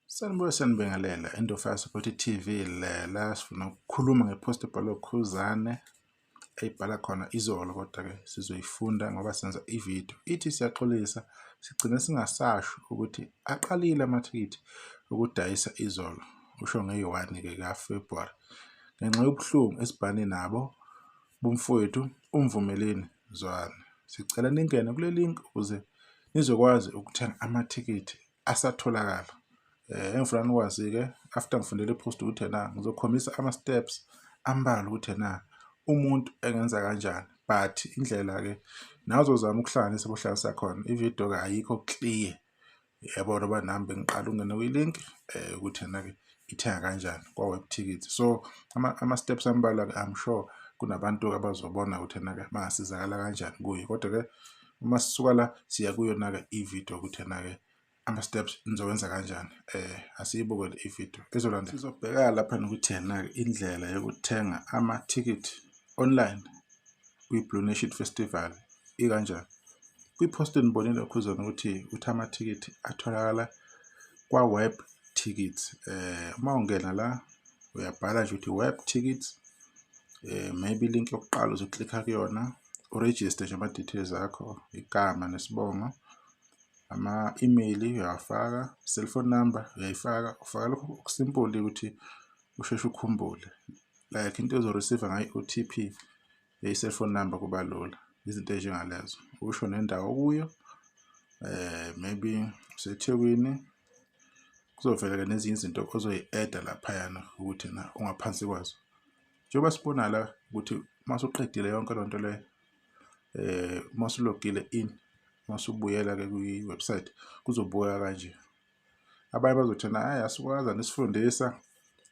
Sanibona, sanibingelela Indofaya Support TV. Lela sifuna ukukhuluma ngepost ebhalwe uKhuzane eyibhala khona izolo, kodwa-ke sizoyifunda ngoba senza ividiyo. Ithi siyaxolisa, sigcine singasasho ukuthi aqalile amathikithi okudayisa izolo, usho ngeyi-1-ke kaFebruwari, ngenxa yobuhlungu esibhekane nabo bomfowethu uMvumeleni Zwane. Sicela ningene kule link ukuze nizokwazi ukuthenga amathikithi asatholakala. Engifuna nikwazi-ke after ngifundele i-post ukuthi ena ngizokhombisa ama-steps ambalwa ukuthi ena umuntu engenza kanjani, but indlela-ke nawe uzozama ukuhlanganisa bohlanganisa khona. I-video-ke ayikho clear, yabo, ngoba nami bengiqala ukungena kwi-link ukuthi ena-ke ithenga kanjani kwa-web tickets. So ama-steps ambalwa-ke, I'm sure kunabantu abazobona ukuthi ena-ke bangasizakala kanjani kuyo. Kodwa-ke uma sisuka la siya kuyona-ke i-video ukuthi ena-ke ama-steps nizowenza kanjani. Asiyibukele i-video ezolandela. Sizobheka lapha nokuthi ena-ke indlela yokuthenga amathikithi online kwi-Blue Nation Festival ikanjani. Kwi-post nibonile uKhuzani ukuthi uthi amathikithi atholakala kwa-web tickets. Uma ungena la uyabhala nje ukuthi web tickets, maybe link yokuqala uzoklikha kuyona, uregister nje ama-details akho, igama nesibongo, ama-email uyawafaka, cellphone number uyayifaka, ufaka lokho okusimple ukuthi usheshe ukhumbule, like into ozo-receive ngayo i-OTP ye-cellphone number kuba lula, izinto ey'njengalezo. Usho nendawo okuyo, maybe useThekwini, kuzovela-ke nezinye izinto ozoyi-add-a laphayana ukuthi na ungaphansi kwazo. Njengoba sibona la ukuthi uma usuqedile yonke loo nto leyo, uma usulogile in, uma usubuyela-ke kwi-website kuzobukeka kanje. Abanye bazothi na hhayi asikwazi anisifundisa,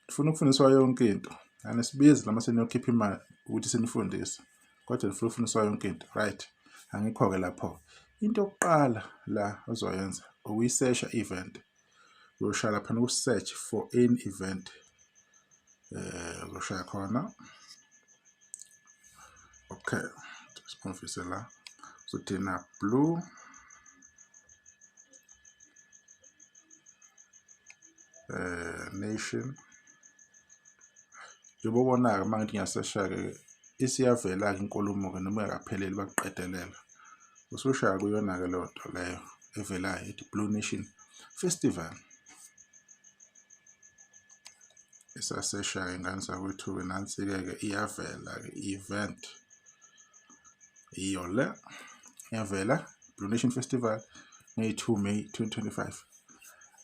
nifuna ukufundiswa yonke into, anisibizi noma seniyokhipha imali ukuthi sinifundise, kodwa nifuna ukufundiswa yonke into. Right, angikho-ke lapho. Into yokuqala la ozoyenza ukuyisesha i-event. Uyoshaya laphana ku-search for any event, uzoshaya khona. Okay, siphumfise la, uzothina Blue Nation. Njengoba ubona-ke uma ngithi ngiyasesha-ke isiyavela-ke inkulumo-ke noma ingakapheleli bakuqedelela. Usushaya kuyona-ke leyo nto leyo evelayo ethi Blue Nation Festival. Isasesha-ke ingane zakwethu-ke, nansi-ke ke iyavela-ke i-event, iyo le iyavela Blue Nation Festival ngeyi-2 May 2025.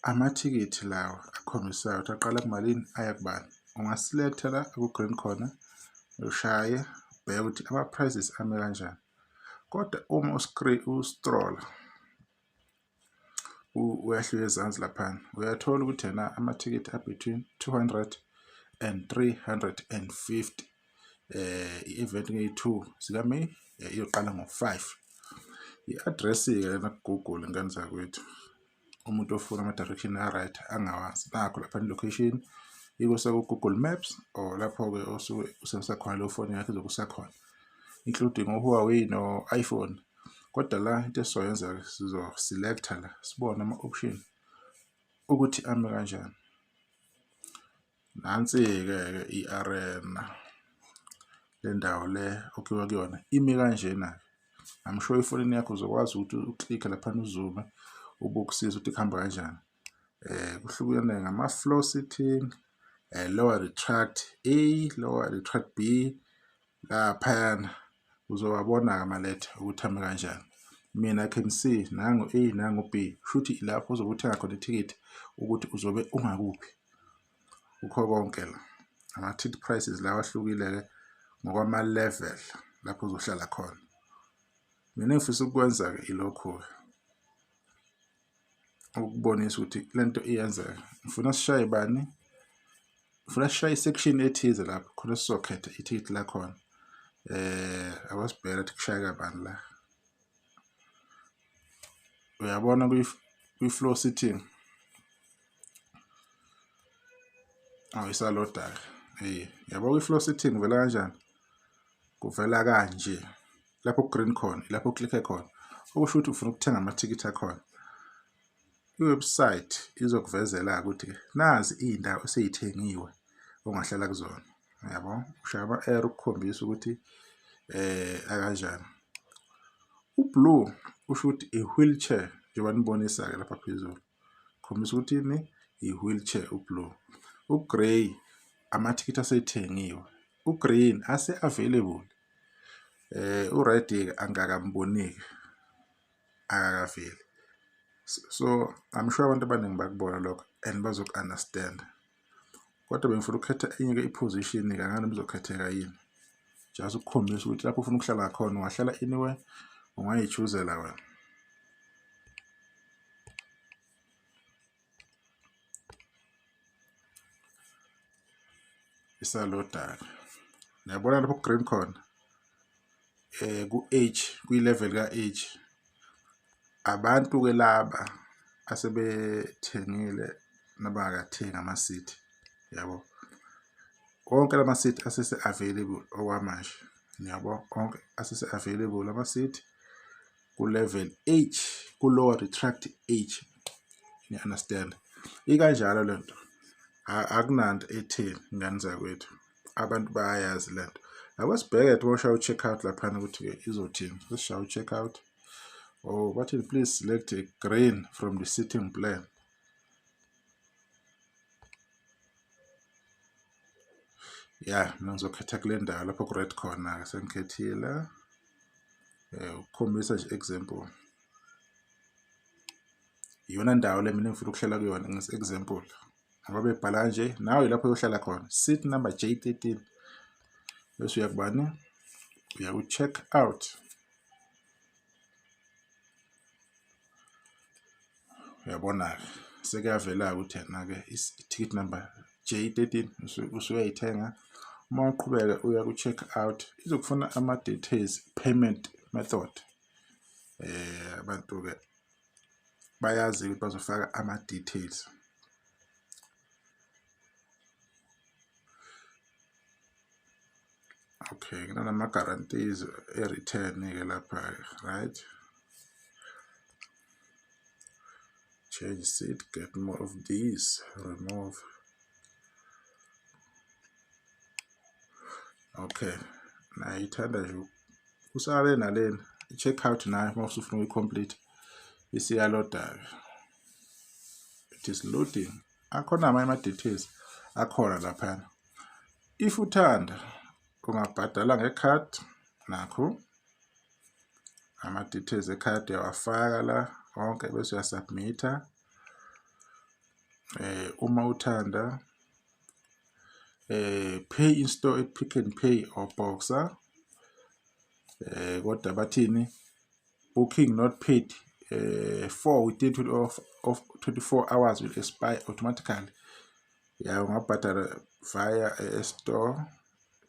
Amathikithi lawa akhombisayo ukuthi aqala kumalini aya kubani. Ungaselecta la ku-green khona, ushaye ubheke ukuthi ama-prices ame kanjani. Kodwa uma uscrolla uyahlika ezansi laphana, uyathola ukuthi ena amathikithi a-between 200 and 350. I-event ngeyi-2 zikaMay, iyoqala ngo-5. I-address-ke lena ku-Google ngane zakwethu, umuntu ofuna ama-direction a-right angawazi, nakho lapha location ikusa ku-Google Maps or lapho-ke osuke usebenzisa khona leyo foni yakho izokusa khona, including o-Huawei no-iPhone. Kodwa la into esizoyenza-ke sizo-select-a la sibone ama-option ukuthi ame kanjani. Nansi-ke ke i-arena, le ndawo le okuyiwa kuyona imi kanjena-ke. I'm sure efonini yakho uzokwazi ukuthi uklikhe laphana uzoome ubukisise ukuthi kuhamba kanjani. Kuhlukene ngama-floor seating, lower retract A, lower retract B, laphayana uzowabona-ke amaletha ukuthi ame kanjani. Mina I can see nangu A nangu B, shuthi ilapho ozobe uthenga khona ithikithi ukuthi uzobe ungakuphi. Kukho konke la ama-ticket prices lawa ahlukile-ke ngokwama-level lapho uzohlala khona. Mina engifisa ukukwenza-ke ilokhu-ke, ukubonisa ukuthi lento iyenzeka. Ngifuna sishaye bani? Ngifuna sishaye i-section ethize lapho khona sizokhetha ithikithi lakhona. Awasibheke ukuthi kushayeka bani la. Uyabona kwi-floor seating, awu isaloda-ke. Yabo kwi-floor seating kuvela kanjani? Kuvela kanje lapho green khona, lapho uklikhe khona, okusho ukuthi ufuna ukuthenga amathikithi akhona. I-website izokuvezela ukuthi-ke nazi iy'ndawo esey'thengiwe ongahlala kuzona, yabo. Ushaya ama-arrow ukukhombisa ukuthi akanjani. U-blue usho ukuthi i-wheelchair njengoba nibonisa-ke lapha phezulu, khombisa ukuthi ini i-wheelchair u-blue. U-grey amathikithi asethengiwe, u-green ase-available, u-red-ke angikakamboni-ke akakaveli. So I'm sure abantu abaningi bakubona lokho and bazoku-understand-a. Kodwa bengifuna ukukhetha enye-ke i-position-ke angazi noma izokhetheka yini. Just ukukhombisa ukuthi lapho ufuna ukuhlala khona ungahlala anywhere, ungayi-choose-ela wena. Isaloda-ke. Niyabona lapho ku-green khona ku-H kwi-level ka-H. Abantu-ke laba asebethengile nabangakathengi ama-seat yabo. Wonke lama-seat asese-available okwamanje niyabo, onke asese-available ama-seat ku-level H, ku-lower retract H, niya-understand. Ikanjalo le nto, akunanto etheni ngane zakwethu, abantu bayayazi le nto. Ake sibheke uma ushaya u-check out laphana ukuthi-ke izothini. Sesishaya u-check out. Oh, bathi please select a green from the seating plan. Ya, mina ngizokhetha kule ndawo lapho ku-red khona-ke sengikhethile. Ukukhombisa nje example. Iyona ndawo le mina engifuna ukuhlala kuyona ngis-example. Ngoba bebhala kanje nawe lapho uyohlala khona. Seat number J13. Bese uya kubani? Uya ku-check out. Uyabona-ke sekuyavela-ke ukuthi yena-ke i-ticket number J13 usuyayithenga. Uma uqhubeka uya ku-check out izokufuna ama-details, payment method. Abantu-ke bayazi ukuthi bazofaka ama-details. Okay, kunalama-guarantees e-return-ke lapha, right? Change seat, get more of these, remove. Okay, nayo ithanda nje usale nalena i-check out nayo uma usufuna ukuyi-complete isiyaloda-ke. It is loading. Akhona amanye ama-details akhona laphana. If uthanda ungabhadala ngekhadi nakho ama-details ekhadi uyawafaka la onke bese uyasubmit-a. Uma uthanda pay in store at Pick n Pay or Boxer. Kodwa bathini booking not paid for within of 24 hours will expire automatically. Ya, ungabhadala via e-store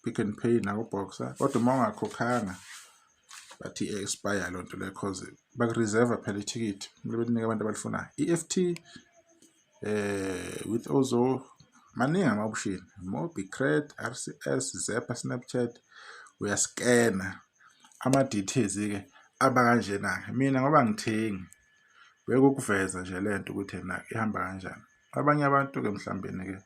Pick n Pay naku-Boxer, kodwa uma ungakhokhanga bathi i-expire loo nto leyo cause baku-reserve phela ithikithi kumele belinike abantu abalifunayo. EFT with Ozow, maningi ama-option, MobiCred, RCS, Zapper, Snapchat, uyaskena ama-details-ke aba kanjena-ke. Mina ngoba angithengi bekukuveza nje lento ukuthi ena ihamba kanjani. Abanye abantu-ke mhlawumbe-ke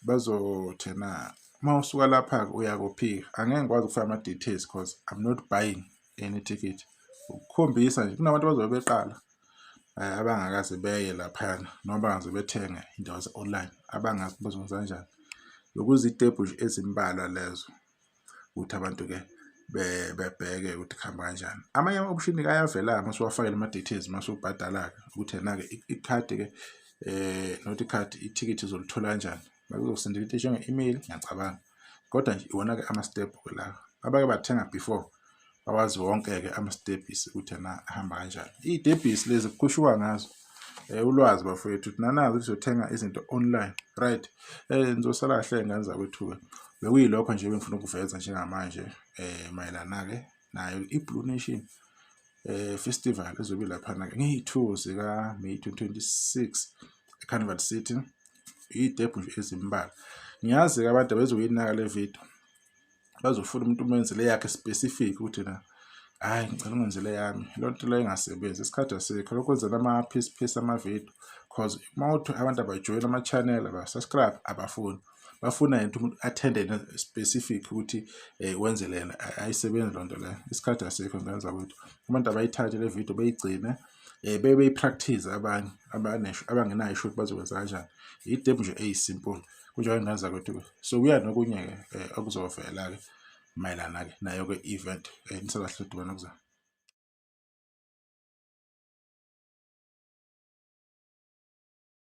bazothi ena uma usuka lapha-ke uya kuphi-ke, angeke ngikwazi ukufaka ama-details cause I'm not buying any ticket. Ukukhombisa nje kunabantu abazobe beqala abangakaze beye laphayana noma bangaze bethenge indawo ze-online abangazi bazokwenza kanjani. Lokuzitebhu nje ezimbalwa lezo ukuthi abantu-ke bebheke ukuthi kuhamba kanjani. Amanye ama-option-ke ayavela-ke uma usuwafakile ama-details uma usubhadala-ke ukuthi ena-ke ikhadi-ke not ikhadi, ithikithi uzolithola kanjani. Bakuzokusendela into enjenge-email ngiyacabanga. Kodwa nje iwona-ke ama-step-ke lawa. Abake bathenga before bawazi wonke-ke ama-steps ukuthi ena ahamba kanjani. Iy'tebhisi lezi kukhushuka ngazo ulwazi bafowethu ukuthi nanazi ukuthi uzothenga izinto online, right? Nizosala kahle ngane zakwethu-ke. Bekuyilokho nje ebengifuna ukuveza njengamanje mayelana-ke nayo i-Blue Nation Festival ezobe ilaphana-ke ngeyi-2 zika-May 2026 eCarnival City. Iy'tebhu nje ezimbalwa. Ngiyazi-ke abantu abezoyinaka le video, bazofuna umuntu umenzele yakhe specific ukuthi na Hhayi, ngicela ungenzele yami. Leyo nto leyo ingasebenzi, isikhathi asikho. Lokhu kwenzela ama-piece piece ama-video cause uma uthi abantu abajoyini ama-channel, aba-subscribe, abafuni. Bafuna yena umuntu athende specific ukuthi wenze lena. Ayisebenzi loo nto leyo. Isikhathi asikho ngenza ukuthi abantu abayithathe le video beyigcine bebeyi-practice abanye abangenayo isho ukuthi bazokwenza kanjani. I-step nje eyi-simple. Kunjengoba ngenza kwethu. So kuya nokunye-ke okuzovela-ke mayelana-ke nayo-ke event. Nisakahle dibana kuzayo.